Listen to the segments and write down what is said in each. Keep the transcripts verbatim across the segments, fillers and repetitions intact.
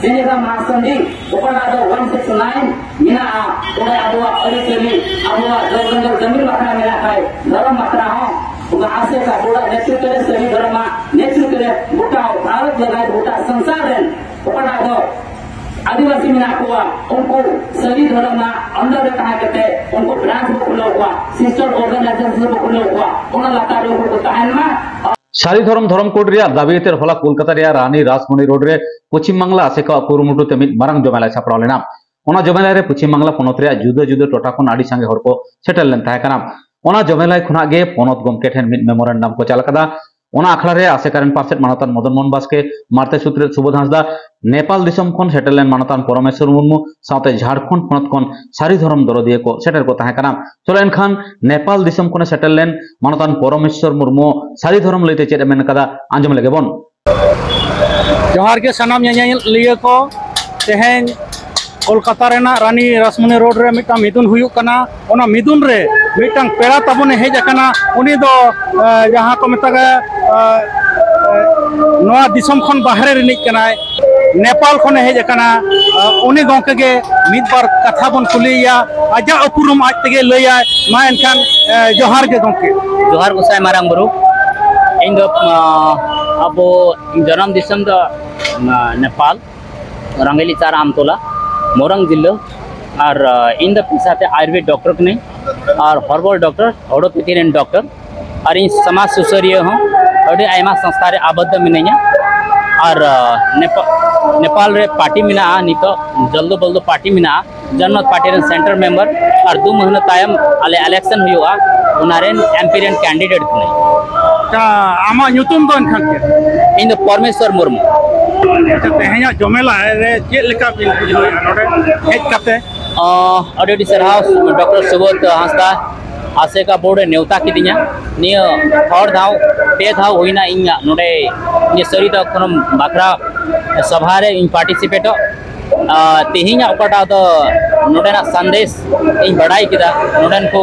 ᱥᱤᱧ ᱮᱫᱟ ᱢᱟᱦᱟᱥᱚᱱᱰᱤ, ᱚᱠᱟᱴᱟᱜ ᱫᱚ ᱚᱣᱟᱱ ᱥᱤᱠᱥ ᱱᱟᱭᱤᱱ ᱢᱮᱱᱟᱜᱼᱟ᱾ ᱚᱸᱰᱮ ᱟᱵᱚᱣᱟᱜ ᱟᱹᱨᱤᱪᱟᱹᱞᱤ, ᱟᱵᱚᱣᱟᱜ ᱡᱚᱲ ᱡᱚᱝᱜᱚᱞ ᱡᱟᱹᱢᱤᱱ ᱵᱟᱠᱷᱨᱟ ᱢᱮᱱᱟᱜ ᱠᱷᱟᱡ, ᱫᱷᱚᱨᱚᱢ ᱵᱟᱠᱷᱨᱟ ᱦᱚᱸ ᱚᱱᱟ ᱟᱥᱮᱠᱟ ᱵᱳᱨᱰ ᱱᱮᱛᱨᱤᱛᱵ ᱨᱮ ᱥᱟᱹᱨᱤ ᱫᱷᱚᱨᱚᱢᱟᱜ ᱱᱮᱛᱨᱤᱛᱵ ᱨᱮ ᱜᱚᱴᱟ ᱵᱷᱟᱨᱚᱛ ᱡᱟᱠᱟᱛ, ᱜᱚᱴᱟ ᱥᱚᱝᱥᱟᱨ ᱨᱮᱱ ᱚᱠᱟᱴᱟᱜ ᱫᱚ ᱟᱹᱫᱤᱵᱟᱹᱥᱤ ᱢᱮᱱᱟᱜ ᱠᱚᱣᱟ, ᱩᱱᱠᱩ ᱥᱟᱹᱨᱤ ᱫᱷᱚᱨᱚᱢᱟᱜ under ᱨᱮ ᱛᱟᱦᱮᱸ ᱠᱟᱛᱮ ᱩᱱᱠᱩ branch ᱵᱚ ᱠᱷᱩᱞᱟᱹᱣ ᱠᱚᱣᱟ, sister organization ᱵᱚ ᱠᱷᱩᱞᱟᱹᱣ ᱠᱚᱣᱟ, ᱚᱱᱟ ᱞᱟᱛᱟᱨ ᱨᱮ ᱩᱱᱠᱩ ᱠᱚ ᱛᱟᱦᱮᱱ ᱢᱟ᱾ ᱥᱟᱹᱨᱤ ᱫᱷᱚᱨᱚᱢ ᱫᱷᱚᱨᱚᱢ ᱠᱳᱰ ᱨᱮᱭᱟᱜ ᱫᱟᱹᱵᱤ ᱠᱷᱟᱹᱛᱤᱨ ᱦᱚᱞᱟ ᱠᱳᱞᱠᱟᱛᱟ ᱨᱮᱭᱟᱜ ᱨᱟᱱᱤ ᱨᱟᱥᱢᱚᱱᱤ ᱨᱳᱰ ᱨᱮ ᱯᱚᱪᱷᱤᱢ ᱵᱟᱝᱞᱟ ᱟᱥᱮᱠᱟᱣᱟᱜ ᱠᱩᱨᱩᱢᱩᱴᱩ ᱛᱮ ᱢᱤᱫ ᱢᱟᱨᱟᱝ ᱡᱚᱢᱮᱞᱟᱭ ᱥᱟᱯᱲᱟᱣ ᱞᱮᱱᱟ᱾ ᱚᱱᱟ ᱡᱚᱢᱮᱞᱟᱭ ᱨᱮ ᱯᱚᱪᱷᱤᱢ ᱵᱟᱝᱞᱟ ᱯᱚᱱᱚᱛ ᱨᱮᱭᱟᱜ ᱡᱩᱫᱟᱹ ᱡᱩᱫᱟᱹ ᱴᱚᱴᱷᱟ ᱠᱷᱚᱱ ᱟᱹᱰᱤ ᱥᱟᱸᱜᱮ ᱦᱚᱲ ᱠᱚ ᱥᱮᱴᱮᱨ ᱞᱮᱱ ᱛᱟᱦᱮᱸ ᱠᱟᱱᱟ᱾ ᱚᱱᱟ ᱡᱚᱢᱮᱞᱟᱭ ᱠᱷᱚᱱᱟᱜ ᱜᱮ ᱯᱚᱱᱚᱛ ᱜᱚᱢᱠᱮ ᱴᱷᱮᱱ ᱢᱤᱫ memorandum ᱠᱚ ᱪᱟᱞ ᱟᱠᱟᱫᱟ᱾ ᱚᱱᱟ ᱟᱠᱷᱲᱟ ᱨᱮ ᱟᱥᱮᱠᱟ ᱨᱮᱱ ᱯᱟᱨᱥᱮᱛ ᱢᱟᱱᱚᱛᱟᱱ ᱢᱚᱫᱚᱱ ᱢᱳᱦᱚᱱ ᱵᱟᱥᱠᱮ, ᱢᱟᱨᱛᱮ ᱥᱩᱛᱨᱮᱛ ᱥᱩᱵᱳᱫᱷ ᱦᱟᱸᱥᱫᱟ, ᱱᱮᱯᱟᱞ ᱫᱤᱥᱚᱢ ᱠᱷᱚᱱ ᱥᱮᱴᱮᱨ ᱞᱮᱱ ᱢᱟᱱᱚᱛᱟᱱ ᱯᱚᱨᱚᱢᱮᱥᱣᱚᱨ ᱢᱩᱨᱢᱩ ᱥᱟᱶᱛᱮ ᱡᱷᱟᱲᱠᱷᱚᱸᱰ ᱯᱚᱱᱚᱛ ᱠᱷᱚᱱ ᱥᱟᱹᱨᱤ ᱫᱷᱚᱨᱚᱢ ᱫᱚᱨᱚᱫᱤᱭᱟᱹ ᱠᱚ ᱥᱮᱴᱮᱨ ᱠᱚ ᱛᱟᱦᱮᱸ ᱠᱟᱱᱟ᱾ ᱪᱚᱞᱚ ᱮᱱᱠᱷᱟᱱ ᱱᱮᱯᱟᱞ ᱫᱤᱥᱚᱢ ᱠᱷᱚᱱᱮ ᱥᱮᱴᱮᱨ ᱞᱮᱱ ᱢᱟᱱᱚᱛᱟᱱ ᱯᱚᱨᱚᱢᱮᱥᱣᱚᱨ ᱢᱩᱨᱢᱩ ᱥᱟᱹᱨᱤ ᱫᱷᱚᱨᱚᱢ ᱞᱟᱹᱭᱛᱮ ᱪᱮᱫ ᱮ ᱢᱮᱱ ᱠᱟᱫᱟ, ᱟᱸᱡᱚᱢ ᱞᱮᱜᱮ ᱵᱚᱱ᱾ ᱡᱚᱦᱟᱨ ᱜᱮ ᱥᱟᱱᱟᱢ ᱧᱮᱧᱮᱞᱤᱭᱟᱹ ᱠᱚ, ᱛᱮᱦᱮᱧ ᱠᱳᱞᱠᱟᱛᱟ ᱨᱮᱱᱟᱜ ᱨᱟᱱᱤ ᱨᱟᱥᱢᱚᱱᱤ ᱨᱳᱰ ᱨᱮ ᱢᱤᱫᱴᱟᱝ ᱢᱤᱫᱩᱱ ᱦᱩᱭᱩᱜ ᱠᱟᱱᱟ᱾ ᱚᱱᱟ ᱢᱤᱫᱩᱱ ᱨᱮ ᱢᱤᱫᱴᱟᱝ ᱯᱮᱲᱟ ᱛᱟᱵᱚᱱᱮ ᱦᱮᱡ ᱟᱠᱟᱱᱟ᱾ ᱩᱱᱤ ᱫᱚ, ᱮ, ᱡᱟᱦᱟᱸ ᱠᱚ ᱢᱮᱛᱟᱜᱼᱟ, ᱮ, ᱮ, ᱱᱚᱣᱟ ᱫᱤᱥᱚᱢ ᱠᱷᱚᱱ ᱵᱟᱦᱨᱮ ᱨᱤᱱᱤᱡ ᱠᱟᱱᱟᱭ, ᱱᱮᱯᱟᱞ ᱠᱷᱚᱱᱮ ᱦᱮᱡ ᱟᱠᱟᱱᱟ᱾ ᱮ, ᱩᱱᱤ ᱜᱚᱢᱠᱮ ᱜᱮ ᱢᱤᱫ ᱵᱟᱨ ᱠᱟᱛᱷᱟ ᱵᱚᱱ ᱠᱩᱞᱤᱭᱮᱭᱟ, ᱟᱡᱟᱜ ᱩᱯᱨᱩᱢ ᱟᱡ ᱛᱮᱜᱮ ᱞᱟᱹᱭᱟᱭ᱾ ᱢᱟ ᱮᱱᱠᱷᱟᱱ, ᱮ, ᱡᱚᱦᱟᱨ ᱜᱮ ᱜᱚᱢᱠᱮ᱾ ᱡᱚᱦᱟᱨ ᱜᱚᱸᱥᱟᱭ ᱢᱟᱨᱟᱝ ᱵᱩᱨᱩ᱾ ᱤᱧ ᱫᱚ, ᱟ, ᱟᱵᱚ ᱡᱟᱱᱟᱢ ᱫᱤᱥᱚᱢ ᱫᱚ, ᱟ, ᱱᱮᱯᱟᱞ, ᱨᱟᱝᱜᱮᱞᱤ ᱪᱟᱨ ᱟᱢᱛᱚᱞᱟ, ᱢᱳᱨᱟᱝ ᱡᱤᱞᱟᱹ᱾ ᱟᱨ, ᱟ, ᱤᱧ ᱫᱚ ᱯᱮᱥᱟ ᱛᱮ ᱟᱭᱩᱨᱵᱮᱫ ᱰᱚᱠᱴᱚᱨ ᱠᱟᱹᱱᱟᱹᱧ ᱟᱨ ᱦᱚᱨᱵᱚᱞ ᱰᱚᱠᱴᱚᱨ, ᱦᱳᱲᱳᱯᱮᱛᱷᱤ ᱨᱮᱱ ᱰᱚᱠᱴᱚᱨ᱾ ᱟᱨ ᱤᱧ ᱥᱚᱢᱟᱡᱽ ᱥᱩᱥᱟᱹᱨᱤᱭᱟᱹ ᱦᱚᱸ ᱟᱹᱰᱤ ᱟᱭᱢᱟ ᱥᱚᱝᱥᱛᱷᱟ ᱨᱮ ᱟᱵᱚᱫᱽᱫᱷᱚ ᱢᱤᱱᱟᱹᱧᱟ᱾ ᱟᱨ, ᱟ, ᱱᱮᱯᱟ-, ᱱᱮᱯᱟᱞ ᱨᱮ ᱯᱟᱨᱴᱤ ᱢᱮᱱᱟᱜᱼᱟ, ᱱᱤᱛᱚᱜ ᱡᱚᱞᱫᱚ ᱵᱚᱞᱫᱚ ᱯᱟᱨᱴᱤ ᱢᱮᱱᱟᱜᱼᱟ, ᱡᱚᱱᱢᱚᱛ ᱯᱟᱨᱴᱤ ᱨᱮᱱ ᱥᱮᱱᱴᱨᱟᱞ ᱢᱮᱢᱵᱟᱨ᱾ ᱟᱨ ᱫᱩ ᱢᱟᱹᱦᱱᱟᱹ ᱛᱟᱭᱚᱢ ᱟᱞᱮ ᱤᱞᱮᱠᱥᱚᱱ ᱦᱩᱭᱩᱜᱼᱟ, ᱚᱱᱟ ᱨᱮᱱ ᱮᱢᱯᱤ ᱨᱮᱱ ᱠᱮᱱᱰᱤᱰᱮᱴ ᱠᱟᱹᱱᱟᱹᱧ᱾ ᱟᱪᱪᱷᱟ, ᱟᱢᱟᱜ ᱧᱩᱛᱩᱢ ᱫᱚ ᱮᱱᱠᱷᱟᱱ ᱪᱮᱫ? ᱤᱧ ᱫᱚ ᱯᱚᱨᱢᱮᱥᱣᱚᱨ ᱢᱩᱨᱢᱩ᱾ ᱟᱪᱪᱷᱟ, ᱛᱮᱦᱮᱧᱟᱜ ᱡᱚᱢᱮᱞᱟ ᱨᱮ ᱪᱮᱫ ᱞᱮᱠᱟ ᱵᱤᱱ ᱵᱩᱡᱷᱟᱹᱣᱮᱫᱼᱟ ᱱᱚᱰᱮ ᱦᱮᱡ ᱠᱟᱛᱮ? ᱚ, ᱟᱹᱰᱤ ᱟᱹᱰᱤ ᱥᱟᱨᱦᱟᱣ ᱰᱚᱠᱴᱚᱨ ᱥᱩᱵᱳᱫᱷ ᱦᱟᱸᱥᱫᱟ, ᱟᱥᱮᱠᱟ ᱵᱳᱨᱰ ᱮ ᱱᱮᱣᱛᱟ ᱠᱤᱫᱤᱧᱟ᱾ ᱱᱤᱭᱟᱹ ᱦᱚᱲ ᱫᱷᱟᱣ, ᱯᱮ ᱫᱷᱟᱣ ᱦᱩᱭᱱᱟ ᱤᱧᱟᱹᱜ ᱱᱚᱰᱮ ᱱᱤᱭᱟᱹ ᱥᱟᱹᱨᱤ ᱫᱷᱚᱨᱚᱢ ᱵᱟᱠᱷᱨᱟ ᱥᱚᱵᱷᱟ ᱨᱮ ᱤᱧ ᱯᱟᱨᱴᱤᱥᱤᱯᱮᱴᱚᱜ᱾ ᱟᱨ ᱛᱮᱦᱮᱧᱟᱜ ᱚᱠᱟᱴᱟᱜ ᱫᱚ ᱱᱚᱰᱮᱱᱟᱜ ᱥᱟᱸᱫᱮᱥ ᱤᱧ ᱵᱟᱰᱟᱭ ᱠᱮᱫᱟ, ᱱᱚᱰᱮᱱ ᱠᱚ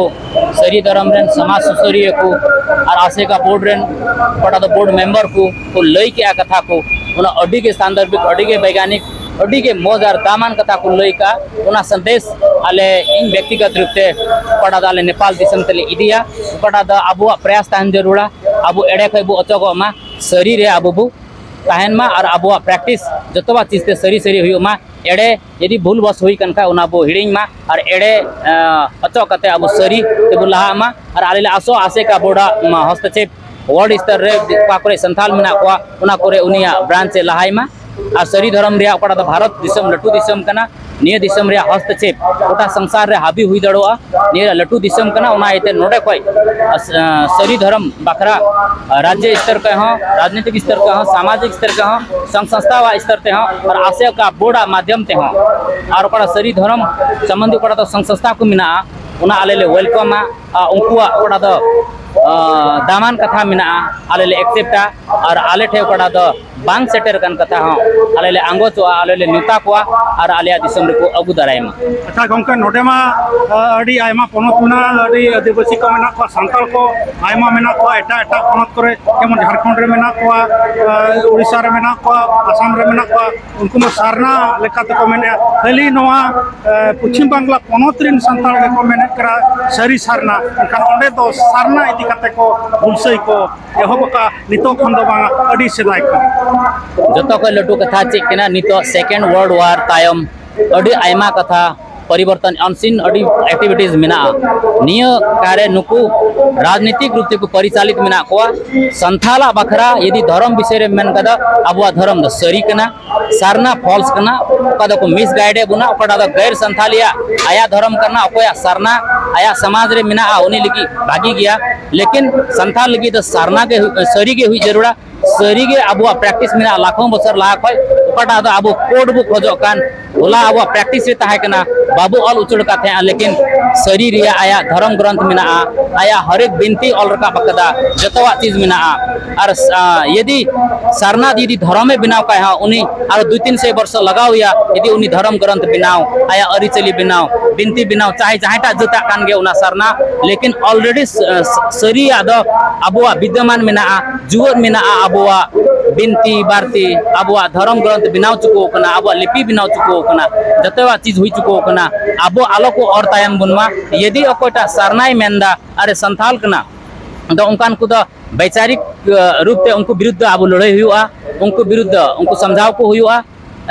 ᱥᱟᱹᱨᱤ ᱫᱷᱚᱨᱚᱢ ᱨᱮᱱ ᱥᱚᱢᱟᱡᱽ ᱥᱩᱥᱟᱹᱨᱤᱭᱟᱹ ᱠᱚ ᱟᱨ ᱟᱥᱮᱠᱟ ᱵᱳᱨᱰ ᱨᱮᱱ ᱚᱠᱟᱴᱟᱜ ᱫᱚ ᱵᱳᱨᱰ ᱢᱮᱢᱵᱟᱨ ᱠᱚ ᱠᱚ ᱞᱟᱹᱭ ᱠᱮᱜᱼᱟ ᱠᱟᱛᱷᱟ ᱠᱚ, ᱚᱱᱟ ᱟᱹᱰᱤ ᱜᱮ ᱥᱟᱱᱫᱚᱨᱵᱤᱠ, ᱟᱹᱰᱤ ᱜᱮ ᱵᱳᱭᱜᱟᱱᱤᱠ, ᱟᱹᱰᱤ ᱜᱮ ᱢᱚᱡᱽ ᱟᱨ ᱫᱟᱢᱟᱱ ᱠᱟᱛᱷᱟ ᱠᱚ ᱞᱟᱹᱭ ᱠᱟᱜᱼᱟ᱾ ᱚᱱᱟ ᱥᱟᱸᱫᱮᱥ ᱟᱞᱮ, ᱤᱧ ᱵᱮᱠᱛᱤᱜᱚᱛ ᱨᱩᱯ ᱛᱮ ᱚᱠᱟᱴᱟᱜ ᱫᱚ ᱟᱞᱮ ᱱᱮᱯᱟᱞ ᱫᱤᱥᱚᱢ ᱛᱮᱞᱮ ᱤᱫᱤᱭᱟ, ᱚᱠᱟᱴᱟᱜ ᱫᱚ ᱟᱵᱚᱣᱟᱜ ᱯᱨᱚᱭᱟᱥ ᱛᱟᱦᱮᱱ ᱡᱟᱹᱨᱩᱲᱟ, ᱟᱵᱚ ᱮᱲᱮ ᱠᱷᱚᱡ ᱵᱚ ᱚᱪᱚᱜᱚᱜ ᱢᱟ, ᱥᱟᱹᱨᱤ ᱨᱮ ᱟᱵᱚ ᱵᱚ ᱛᱟᱦᱮᱱ ᱢᱟ ᱟᱨ ᱟᱵᱚᱣᱟᱜ practice ᱡᱚᱛᱚᱣᱟᱜ ᱪᱤᱡᱽ ᱛᱮ ᱥᱟᱹᱨᱤ ᱥᱟᱹᱨᱤ ᱦᱩᱭᱩᱜ ᱢᱟ᱾ ᱮᱲᱮ ᱡᱩᱫᱤ ᱵᱷᱩᱞ ᱵᱚᱥ ᱦᱩᱭ ᱠᱟᱱ ᱠᱷᱟᱡ ᱚᱱᱟ ᱵᱚ ᱦᱤᱲᱤᱧ ᱢᱟ ᱟᱨ ᱮᱲᱮ, ᱟᱸ, ᱚᱪᱚᱜ ᱠᱟᱛᱮ ᱟᱵᱚ ᱥᱟᱹᱨᱤ ᱛᱮᱵᱚ ᱞᱟᱦᱟᱜ ᱢᱟ᱾ ᱟᱨ ᱟᱞᱮ ᱞᱮ ᱟᱥᱚᱜᱼᱟ ᱟᱥᱮᱠᱟ ᱵᱚᱰᱟ, ᱢᱟ, ᱦᱚᱥᱛᱚᱪᱷᱮᱯ world ᱥᱛᱚᱨ ᱨᱮ ᱚᱠᱟ ᱠᱚᱨᱮ ᱥᱟᱱᱛᱟᱞ ᱢᱮᱱᱟᱜ ᱠᱚᱣᱟ ᱚᱱᱟ ᱠᱚᱨᱮ ᱩᱱᱤᱭᱟᱜ branch ᱮ ᱞᱟᱦᱟᱭ ᱢᱟ᱾ ᱟᱨ ᱥᱟᱹᱨᱤ ᱫᱷᱚᱨᱚᱢ ᱨᱮᱭᱟᱜ ᱚᱠᱟᱴᱟᱜ ᱫᱚ ᱵᱷᱟᱨᱚᱛ ᱫᱤᱥᱚᱢ ᱞᱟᱹᱴᱩ ᱫᱤᱥᱚᱢ ᱠᱟᱱᱟ, ᱱᱤᱭᱟᱹ ᱫᱤᱥᱚᱢ ᱨᱮᱭᱟᱜ ᱦᱚᱥᱛᱚᱪᱷᱮᱯ ᱜᱚᱴᱟ ᱥᱚᱝᱥᱟᱨ ᱨᱮ ᱦᱟᱹᱵᱤ ᱦᱩᱭ ᱫᱟᱲᱮᱭᱟᱜᱼᱟ᱾ ᱱᱤᱭᱟᱹ ᱞᱟᱹᱴᱩ ᱫᱤᱥᱚᱢ ᱠᱟᱱᱟ, ᱚᱱᱟ ᱤᱭᱟᱹᱛᱮ ᱱᱚᱰᱮ ᱠᱷᱚᱡ, ᱟᱥ-, ᱟᱸ, ᱥᱟᱹᱨᱤ ᱫᱷᱚᱨᱚᱢ ᱵᱟᱠᱷᱨᱟ, ᱟᱸ, ᱨᱟᱡᱽᱡᱚ ᱥᱛᱚᱨ ᱠᱷᱚᱡ ᱦᱚᱸ, ᱨᱟᱡᱽᱱᱤᱛᱤᱠ ᱥᱛᱚᱨ ᱠᱷᱚᱡ ᱦᱚᱸ, ᱥᱟᱢᱟᱡᱤᱠ ᱥᱛᱚᱨ ᱠᱷᱚᱡ ᱦᱚᱸ, ᱥᱚᱝ ᱥᱚᱝᱥᱛᱷᱟᱣᱟᱜ ᱥᱛᱚᱨ ᱛᱮᱦᱚᱸ ᱟᱨ ᱟᱥᱮᱠᱟ ᱵᱚᱰᱟ ᱢᱟᱫᱷᱭᱚᱢ ᱛᱮᱦᱚᱸ ᱟᱨ ᱚᱠᱟᱴᱟᱜ ᱥᱟᱹᱨᱤ ᱫᱷᱚᱨᱚᱢ ᱥᱚᱢᱵᱚᱱᱫᱷᱤ ᱚᱠᱟᱴᱟᱜ ᱫᱚ ᱥᱚᱝ ᱥᱚᱝᱥᱛᱷᱟ ᱠᱚ ᱢᱮᱱᱟᱜᱼᱟ, ᱚᱱᱟ ᱟᱞᱮ ᱞᱮ welcomeᱟ᱾ ᱟᱨ ᱩᱱᱠᱩᱣᱟᱜ ᱚᱠᱟᱴᱟᱜ ᱫᱚ, ᱟᱸ, ᱫᱟᱢᱟᱱ ᱠᱟᱛᱷᱟ ᱢᱮᱱᱟᱜᱼᱟ, ᱟᱞᱮ ᱞᱮ acceptᱟ᱾ ᱟᱨ ᱟᱞᱮ ᱴᱷᱮᱡ ᱚᱠᱟᱴᱟᱜ ᱫᱚ ᱵᱟᱝ ᱥᱮᱴᱮᱨ ᱟᱠᱟᱱ ᱠᱟᱛᱷᱟ ᱦᱚᱸ ᱟᱞᱮ ᱞᱮ ᱟᱸᱜᱚᱪᱚᱜᱼᱟ, ᱟᱞᱮ ᱞᱮ ᱱᱮᱣᱛᱟ ᱠᱚᱣᱟ ᱟᱨ ᱟᱞᱮᱭᱟᱜ ᱫᱤᱥᱚᱢ ᱨᱮᱠᱚ ᱟᱹᱜᱩ ᱫᱟᱨᱟᱭ ᱢᱟ᱾ ᱟᱪᱪᱷᱟ ᱜᱚᱢᱠᱮ, ᱱᱚᱰᱮ ᱢᱟ, ᱟ, ᱟᱹᱰᱤ ᱟᱭᱢᱟ ᱯᱚᱱᱚᱛ ᱢᱮᱱᱟᱜᱼᱟ, ᱟᱹᱰᱤ ᱟᱹᱫᱤᱵᱟᱹᱥᱤ ᱠᱚ ᱢᱮᱱᱟᱜ ᱠᱚᱣᱟ, ᱥᱟᱱᱛᱟᱲ ᱠᱚ ᱟᱭᱢᱟ ᱢᱮᱱᱟᱜ ᱠᱚᱣᱟ ᱮᱴᱟᱜ ᱮᱴᱟᱜ ᱯᱚᱱᱚᱛ ᱠᱚᱨᱮ, ᱡᱮᱢᱚᱱ ᱡᱷᱟᱲᱠᱷᱚᱸᱰ ᱨᱮ ᱢᱮᱱᱟᱜ ᱠᱚᱣᱟ, ᱟ, ᱩᱲᱤᱥᱥᱟ ᱨᱮ ᱢᱮᱱᱟᱜ ᱠᱚᱣᱟ, ᱟᱥᱟᱢ ᱨᱮ ᱢᱮᱱᱟᱜ ᱠᱚᱣᱟ᱾ ᱩᱱᱠᱩ ᱢᱟ ᱥᱟᱨᱱᱟ ᱞᱮᱠᱟ ᱛᱮᱠᱚ ᱢᱮᱱᱮᱫᱼᱟ, ᱠᱷᱟᱹᱞᱤ ᱱᱚᱣᱟ, ᱟ, ᱯᱚᱪᱷᱤᱢ ᱵᱟᱝᱞᱟ ᱯᱚᱱᱚᱛ ᱨᱮᱱ ᱥᱟᱱᱛᱟᱲ ᱜᱮᱠᱚ ᱢᱮᱱᱮᱫ ᱠᱟᱱᱟ ᱥᱟᱹᱨᱤ ᱥᱟᱨᱱᱟ, ᱮᱱᱠᱷᱟᱱ ᱚᱸᱰᱮ ᱫᱚ ᱥᱟᱨᱱᱟ ᱤᱫᱤ ᱠᱟᱛᱮ ᱠᱚ ᱦᱩᱞᱥᱟᱹᱭ ᱠᱚ ᱮᱦᱚᱵ ᱟᱠᱟᱫ ᱱᱤᱛᱚᱜ ᱠᱷᱚᱱ ᱫᱚ ᱵᱟᱝ, ᱟᱹᱰᱤ ᱥᱮᱫᱟᱭ ᱠᱷᱚᱱ᱾ ᱡᱚᱛᱚ ᱠᱷᱚᱱ ᱞᱟᱹᱴᱩ ᱠᱟᱛᱷᱟ ᱪᱮᱫ ᱠᱟᱱᱟ, ᱱᱤᱛᱚᱜ second world war ᱛᱟᱭᱚᱢ ᱟᱹᱰᱤ ᱟᱭᱢᱟ ᱠᱟᱛᱷᱟ ᱯᱚᱨᱤᱵᱚᱨᱛᱚᱱ, unseen ᱟᱹᱰᱤ activities ᱢᱮᱱᱟᱜᱼᱟ᱾ ᱱᱤᱭᱟᱹ ᱠᱟᱨᱮ ᱱᱩᱠᱩ ᱨᱟᱡᱽᱱᱤᱛᱤᱠ ᱨᱩᱯ ᱛᱮᱠᱚ ᱯᱚᱨᱤᱪᱟᱞᱤᱛ ᱢᱮᱱᱟᱜ ᱠᱚᱣᱟ᱾ ᱥᱟᱱᱛᱷᱟᱞᱟᱜ ᱵᱟᱠᱷᱨᱟ ᱡᱩᱫᱤ ᱫᱷᱚᱨᱚᱢ ᱵᱤᱥᱚᱭ ᱨᱮ ᱢᱮᱱ ᱠᱟᱫᱟ, ᱟᱵᱚᱣᱟᱜ ᱫᱷᱚᱨᱚᱢ ᱫᱚ ᱥᱟᱹᱨᱤ ᱠᱟᱱᱟ, ᱥᱟᱨᱱᱟ false ᱠᱟᱱᱟ, ᱚᱠᱟ ᱫᱚᱠᱚ misguide ᱮᱫ ᱵᱚᱱᱟ, ᱚᱠᱟᱴᱟᱜ ᱫᱚ ᱜᱟᱹᱭᱨ ᱥᱟᱱᱛᱷᱟᱞᱤᱭᱟᱜ ᱟᱭᱟᱜ ᱫᱷᱚᱨᱚᱢ ᱠᱟᱱᱟ, ᱚᱠᱚᱭᱟᱜ ᱥᱟᱨᱱᱟ ᱟᱭᱟᱜ ᱥᱚᱢᱟᱡᱽ ᱨᱮ ᱢᱮᱱᱟᱜᱼᱟ, ᱩᱱᱤ ᱞᱟᱹᱜᱤᱫ ᱵᱷᱟᱹᱜᱤ ᱜᱮᱭᱟ᱾ ᱞᱮᱠᱤᱱ ᱥᱟᱱᱛᱷᱟᱞ ᱞᱟᱹᱜᱤᱫ ᱫᱚ ᱥᱟᱨᱱᱟ ᱜᱮ ᱦᱩᱭ, ᱥᱟᱹᱨᱤ ᱜᱮ ᱦᱩᱭ ᱡᱟᱹᱨᱩᱲᱟ᱾ ᱥᱟᱹᱨᱤ ᱜᱮ ᱟᱵᱚᱣᱟᱜ practice ᱢᱮᱱᱟᱜᱼᱟ ᱞᱟᱠᱷᱚᱝ ᱵᱚᱪᱷᱚᱨ ᱞᱟᱦᱟ ᱠᱷᱚᱡ, ᱚᱠᱟᱴᱟᱜ ᱫᱚ ᱟᱵᱚ code ᱵᱚ ᱠᱷᱚᱡᱚᱜ ᱠᱟᱱ, ᱦᱚᱞᱟ ᱟᱵᱚᱣᱟᱜ practice ᱨᱮ ᱛᱟᱦᱮᱸ ᱠᱟᱱᱟ, ᱵᱟᱵᱚ ᱚᱞ ᱩᱪᱟᱹᱲ ᱟᱠᱟᱫ ᱛᱟᱦᱮᱸᱜᱼᱟ, ᱞᱮᱠᱤᱱ ᱥᱟᱹᱨᱤ ᱨᱮᱭᱟᱜ ᱟᱭᱟᱜ ᱫᱷᱚᱨᱚᱢ ᱜᱨᱚᱱᱛᱷ ᱢᱮᱱᱟᱜᱼᱟ, ᱟᱭᱟᱜ ᱦᱟᱨᱮᱠ ᱵᱤᱱᱛᱤ ᱚᱞ ᱨᱟᱠᱟᱵ ᱟᱠᱟᱫᱟ, ᱡᱚᱛᱚᱣᱟᱜ ᱪᱤᱡᱽ ᱢᱮᱱᱟᱜᱼᱟ᱾ ᱟᱨ, ᱟ, ᱡᱩᱫᱤ ᱥᱟᱨᱱᱟ ᱡᱩᱫᱤ ᱫᱷᱚᱨᱚᱢᱮ ᱵᱮᱱᱟᱣ ᱠᱷᱟᱡ ᱦᱚᱸ, ᱩᱱᱤ ᱟᱨᱚ ᱫᱩᱭ ᱛᱤᱱ ᱥᱚᱭ ᱵᱚᱨᱥᱚ ᱞᱟᱜᱟᱣ ᱮᱭᱟ, ᱡᱩᱫᱤ ᱩᱱᱤ ᱫᱷᱚᱨᱚᱢ ᱜᱨᱚᱱᱛᱷ ᱵᱮᱱᱟᱣ, ᱟᱭᱟᱜ ᱟᱹᱨᱤᱪᱟᱹᱞᱤ ᱵᱮᱱᱟᱣ, ᱵᱤᱱᱛᱤ ᱵᱮᱱᱟᱣ, ᱪᱟᱦᱮ ᱡᱟᱦᱟᱸᱭᱴᱟᱜ ᱡᱟᱹᱛᱟᱜ ᱠᱟᱱ ᱜᱮ ᱚᱱᱟ ᱥᱟᱨᱱᱟ, ᱞᱮᱠᱤᱱ already ᱥᱟᱹᱨᱤᱭᱟᱜ ᱫᱚ ᱟᱵᱚᱣᱟᱜ ᱵᱤᱫᱽᱫᱚᱢᱟᱱ ᱢᱮᱱᱟᱜᱼᱟ, ᱡᱩᱣᱟᱹᱫ ᱢᱮᱱᱟᱜᱼᱟ ᱟᱵᱚᱣᱟᱜ ᱵᱤᱱᱛᱤ ᱵᱟᱨᱛᱤ, ᱟᱵᱚᱣᱟᱜ ᱫᱷᱚᱨᱚᱢ ᱜᱨᱚᱱᱛᱷ ᱵᱮᱱᱟᱣ ᱪᱩᱠᱟᱹᱣ ᱠᱟᱱᱟ, ᱟᱵᱚᱣᱟᱜ ᱞᱤᱯᱤ ᱵᱮᱱᱟᱣ ᱪᱩᱠᱟᱹᱣ ᱠᱟᱱᱟ, ᱡᱚᱛᱚᱣᱟᱜ ᱪᱤᱡᱽ ᱦᱩᱭ ᱪᱩᱠᱟᱹᱣ ᱠᱟᱱᱟ᱾ ᱟᱵᱚ ᱟᱞᱚ ᱠᱚ ᱚᱨ ᱛᱟᱭᱚᱢ ᱵᱚᱱ ᱢᱟ᱾ ᱡᱩᱫᱤ ᱚᱠᱚᱭᱴᱟᱜ ᱥᱟᱨᱱᱟᱭ ᱢᱮᱱᱫᱟ, ᱟᱨᱮ ᱥᱟᱱᱛᱷᱟᱞ ᱠᱟᱱᱟ, ᱟᱫᱚ ᱚᱱᱠᱟᱱ ᱠᱚᱫᱚ ᱵᱟᱭᱪᱟᱨᱤᱠ, ᱟ, ᱨᱩᱯ ᱛᱮ ᱩᱱᱠᱩ ᱵᱤᱨᱩᱫᱽ ᱫᱚ ᱟᱵᱚ ᱞᱟᱹᱲᱦᱟᱹᱭ ᱦᱩᱭᱩᱜᱼᱟ, ᱩᱱᱠᱩ ᱵᱤᱨᱩᱫᱽ ᱫᱚ ᱩᱱᱠᱩ ᱥᱟᱢᱡᱷᱟᱣ ᱠᱚ ᱦᱩᱭᱩᱜᱼᱟ,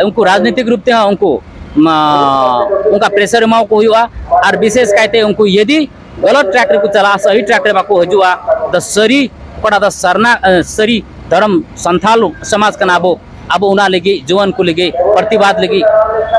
ᱩᱱᱠᱩ ᱨᱟᱡᱽᱱᱤᱛᱤᱠ ᱨᱩᱯ ᱛᱮᱦᱚᱸ ᱩᱱᱠᱩ, ᱢᱟ, ᱚᱱᱠᱟ pressure ᱮᱢᱟᱣ ᱠᱚ ᱦᱩᱭᱩᱜᱼᱟ᱾ ᱟᱨ ᱵᱤᱥᱮᱥ ᱠᱟᱭᱛᱮ ᱩᱱᱠᱩ ᱡᱩᱫᱤ ᱜᱟᱞᱟᱛ track ᱨᱮᱠᱚ ᱪᱟᱞᱟᱜᱼᱟ, ᱥᱟᱹᱦᱤ track ᱨᱮ ᱵᱟᱠᱚ ᱦᱤᱡᱩᱜᱼᱟ, ᱫᱚ ᱥᱟᱹᱨᱤ ᱚᱠᱟᱴᱟᱜ ᱫᱚ ᱥᱟᱨᱱᱟ, ᱮ, ᱥᱟᱹᱨᱤ ᱫᱷᱚᱨᱚᱢ ᱥᱟᱱᱛᱷᱟᱞ ᱥᱚᱢᱟᱡᱽ ᱠᱟᱱᱟ ᱟᱵᱚ, ᱟᱵᱚ ᱚᱱᱟ ᱞᱟᱹᱜᱤᱫ, ᱡᱩᱣᱟᱹᱱ ᱠᱚ ᱞᱟᱹᱜᱤᱫ ᱯᱨᱚᱛᱤᱵᱟᱫ ᱞᱟᱹᱜᱤᱫ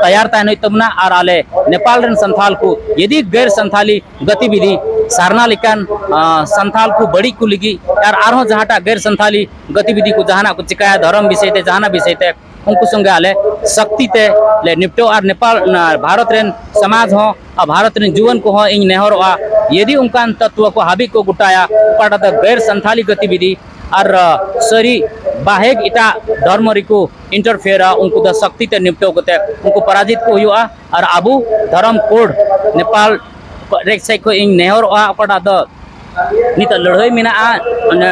ᱛᱟᱭᱟᱨ ᱛᱟᱦᱮᱱ ᱦᱩᱭᱩᱜ ᱛᱟᱵᱚᱱᱟ᱾ ᱟᱨ ᱟᱞᱮ ᱱᱮᱯᱟᱞ ᱨᱮᱱ ᱥᱟᱱᱛᱷᱟᱞ ᱠᱚ ᱡᱩᱫᱤ ᱜᱮᱨ ᱥᱟᱱᱛᱷᱟᱞᱤ ᱜᱚᱛᱤᱵᱤᱫᱷᱤ ᱥᱟᱨᱱᱟ ᱞᱮᱠᱟᱱ, ᱟ, ᱥᱟᱱᱛᱷᱟᱞ ᱠᱚ ᱵᱟᱹᱲᱤᱡ ᱠᱚ ᱞᱟᱹᱜᱤᱫ ᱟᱨ ᱟᱨᱦᱚᱸ ᱡᱟᱦᱟᱸᱴᱟᱜ ᱜᱮᱨ ᱥᱟᱱᱛᱷᱟᱞᱤ ᱜᱚᱛᱤᱵᱤᱫᱷᱤ ᱠᱚ ᱡᱟᱦᱟᱱᱟᱜ ᱠᱚ ᱪᱤᱠᱟᱹᱭᱟ ᱫᱷᱚᱨᱚᱢ ᱵᱤᱥᱚᱭ ᱛᱮ, ᱡᱟᱦᱟᱱᱟᱜ ᱵᱤᱥᱚᱭ ᱛᱮ, ᱩᱱᱠᱩ ᱥᱚᱸᱜᱮ ᱟᱞᱮ ᱥᱚᱠᱛᱤ ᱛᱮ ᱞᱮ ᱱᱤᱯᱴᱟᱹᱣ᱾ ᱟᱨ ᱱᱮᱯᱟᱞ, ᱚᱱᱟ ᱵᱷᱟᱨᱚᱛ ᱨᱮᱱ ᱥᱚᱢᱟᱡᱽ ᱦᱚᱸ ᱟᱨ ᱵᱷᱟᱨᱚᱛ ᱨᱮᱱ ᱡᱩᱣᱟᱹᱱ ᱠᱚᱦᱚᱸ ᱤᱧ ᱱᱮᱦᱚᱨᱚᱜᱼᱟ, ᱡᱩᱫᱤ ᱚᱱᱠᱟᱱ ᱛᱚᱛᱣᱚ ᱠᱚ ᱦᱟᱹᱵᱤᱡ ᱠᱚ ᱜᱚᱴᱟᱭᱟ, ᱚᱠᱟᱴᱟᱜ ᱫᱚ ᱜᱮᱨ ᱥᱟᱱᱛᱷᱟᱞᱤ ᱜᱚᱛᱤᱵᱤᱫᱷᱤ ᱟᱨ, ᱟ, ᱥᱟᱹᱨᱤ ᱵᱟᱦᱮᱜ ᱮᱴᱟᱜ ᱫᱷᱚᱨᱢᱚ ᱨᱮᱠᱚ interfere ᱟ, ᱩᱱᱠᱩ ᱫᱚ ᱥᱚᱠᱛᱤ ᱛᱮ ᱱᱤᱯᱴᱟᱹᱣ ᱠᱟᱛᱮ ᱩᱱᱠᱩ ᱯᱚᱨᱟᱡᱤᱛ ᱠᱚ ᱦᱩᱭᱩᱜᱼᱟ᱾ ᱟᱨ ᱟᱵᱚ ᱫᱷᱚᱨᱚᱢ code ᱱᱮᱯᱟᱞ ᱨᱮ ᱥᱮᱫ ᱠᱷᱚᱱ ᱤᱧ ᱱᱮᱦᱚᱨᱚᱜᱼᱟ, ᱚᱠᱟᱴᱟᱜ ᱫᱚ ᱱᱤᱛᱚᱜ ᱞᱟᱹᱲᱦᱟᱹᱭ ᱢᱮᱱᱟᱜᱼᱟ, ᱚᱱᱟ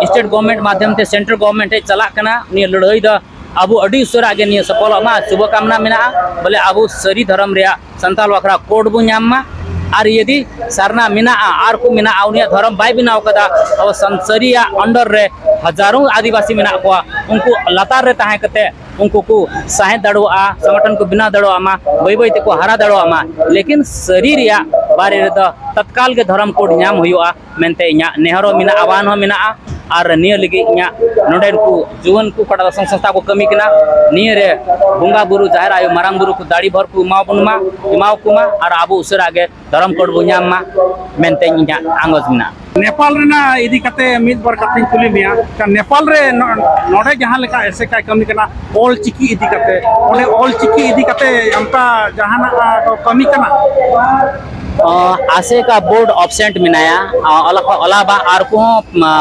state government ᱢᱟᱫᱷᱭᱚᱢ ᱛᱮ central government ᱮ ᱪᱟᱞᱟᱜ ᱠᱟᱱᱟ᱾ ᱱᱤᱭᱟᱹ ᱞᱟᱹᱲᱦᱟᱹᱭ ᱫᱚ ᱟᱵᱚ ᱟᱹᱰᱤ ᱩᱥᱟᱹᱨᱟ ᱜᱮ ᱱᱤᱭᱟᱹ ᱥᱚᱯᱷᱚᱞᱚᱜ ᱢᱟ, ᱥᱩᱵᱷᱚᱠᱟᱢᱱᱟ ᱢᱮᱱᱟᱜᱼᱟ᱾ ᱵᱚᱞᱮ ᱟᱵᱚ ᱥᱟᱹᱨᱤ ᱫᱷᱚᱨᱚᱢ ᱨᱮᱭᱟᱜ ᱥᱟᱱᱛᱟᱲ ᱵᱟᱠᱷᱨᱟ code ᱵᱚᱱ ᱧᱟᱢ ᱢᱟ᱾ ᱟᱨ ᱡᱩᱫᱤ ᱥᱟᱨᱱᱟ ᱢᱮᱱᱟᱜᱼᱟ ᱟᱨ ᱠᱚ ᱢᱮᱱᱟᱜᱼᱟ, ᱩᱱᱤᱭᱟᱜ ᱫᱷᱚᱨᱚᱢ ᱵᱟᱭ ᱵᱮᱱᱟᱣ ᱠᱟᱫᱟ, ᱟᱵᱚ ᱥᱟᱱ-, ᱥᱟᱹᱨᱤᱭᱟᱜ under ᱨᱮ ᱦᱟᱡᱟᱨᱚ ᱟᱹᱫᱤᱵᱟᱹᱥᱤ ᱢᱮᱱᱟᱜ ᱠᱚᱣᱟ, ᱩᱱᱠᱩ ᱞᱟᱛᱟᱨ ᱨᱮ ᱛᱟᱦᱮᱸ ᱠᱟᱛᱮ ᱩᱱᱠᱩ ᱠᱚ ᱥᱟᱦᱮᱫ ᱫᱟᱲᱮᱭᱟᱜᱼᱟ, ᱥᱚᱝᱜᱚᱴᱷᱚᱱ ᱠᱚ ᱵᱮᱱᱟᱣ ᱫᱟᱲᱮᱭᱟᱜ ᱢᱟ, ᱵᱟᱹᱭ ᱵᱟᱹᱭ ᱛᱮᱠᱚ ᱦᱟᱨᱟ ᱫᱟᱲᱮᱭᱟᱜ ᱢᱟ᱾ ᱞᱮᱠᱤᱱ ᱥᱟᱹᱨᱤ ᱨᱮᱭᱟᱜ ᱵᱟᱨᱮ ᱨᱮᱫᱚ ᱛᱚᱛᱠᱟᱞ ᱜᱮ ᱫᱷᱚᱨᱚᱢ code ᱧᱟᱢ ᱦᱩᱭᱩᱜᱼᱟ ᱢᱮᱱᱛᱮ ᱤᱧᱟᱹᱜ ᱱᱮᱦᱚᱨ ᱦᱚᱸ ᱢᱮᱱᱟᱜᱼᱟ, ᱟᱦᱣᱟᱱ ᱦᱚᱸ ᱢᱮᱱᱟᱜᱼᱟ᱾ ᱟᱨ ᱱᱤᱭᱟᱹ ᱞᱟᱹᱜᱤᱫ ᱤᱧᱟᱹᱜ ᱱᱚᱰᱮᱱ ᱠᱚ ᱡᱩᱣᱟᱹᱱ ᱠᱚ ᱚᱠᱟᱴᱟᱜ ᱫᱚ ᱥᱚᱝᱥᱛᱷᱟ ᱠᱚ ᱠᱟᱹᱢᱤ ᱠᱟᱱᱟ, ᱱᱤᱭᱟᱹ ᱨᱮ ᱵᱚᱸᱜᱟ ᱵᱩᱨᱩ, ᱡᱟᱦᱮᱨ ᱟᱭᱳ, ᱢᱟᱨᱟᱝ ᱵᱩᱨᱩ ᱠᱚ ᱫᱟᱲᱮ ᱵᱷᱚᱨ ᱠᱚ ᱮᱢᱟ ᱵᱚᱱ ᱢᱟ, ᱮᱢᱟ ᱠᱚ ᱢᱟ, ᱟᱨ ᱟᱵᱚ ᱩᱥᱟᱹᱨᱟ ᱜᱮ ᱫᱷᱚᱨᱚᱢ code ᱵᱚᱱ ᱧᱟᱢ ᱢᱟ ᱢᱮᱱᱛᱮ ᱤᱧᱟᱹᱜ ᱟᱸᱜᱚᱪ ᱢᱮᱱᱟᱜᱼᱟ᱾ ᱱᱮᱯᱟᱞ ᱨᱮᱱᱟᱜ ᱤᱫᱤ ᱠᱟᱛᱮ ᱢᱤᱫ ᱵᱟᱨ ᱠᱟᱛᱷᱟᱧ ᱠᱩᱞᱤ ᱢᱮᱭᱟ᱾ ᱱᱮᱯᱟᱞ ᱨᱮ ᱱᱚ-, ᱱᱚᱰᱮ ᱡᱟᱦᱟᱸ ᱞᱮᱠᱟ ᱮᱥᱮᱠᱟᱭ ᱠᱟᱹᱢᱤ ᱠᱟᱱᱟ, ᱚᱞ ᱪᱤᱠᱤ ᱤᱫᱤ ᱠᱟᱛᱮ, ᱚᱸᱰᱮ ᱚᱞ ᱪᱤᱠᱤ ᱤᱫᱤ ᱠᱟᱛᱮ ᱚᱱᱠᱟ ᱡᱟᱦᱟᱱᱟᱜ, ᱟ, ᱠᱚ ᱠᱟᱹᱢᱤ ᱠᱟᱱᱟ? ᱚ, ᱟᱥᱮᱠᱟ board absent ᱢᱮᱱᱟᱭᱟ, ᱚ, ᱚᱞᱟ ᱠᱷᱚᱱ ᱚᱞᱟᱵᱟ ᱟᱨ ᱠᱚᱦᱚᱸ, ᱟ,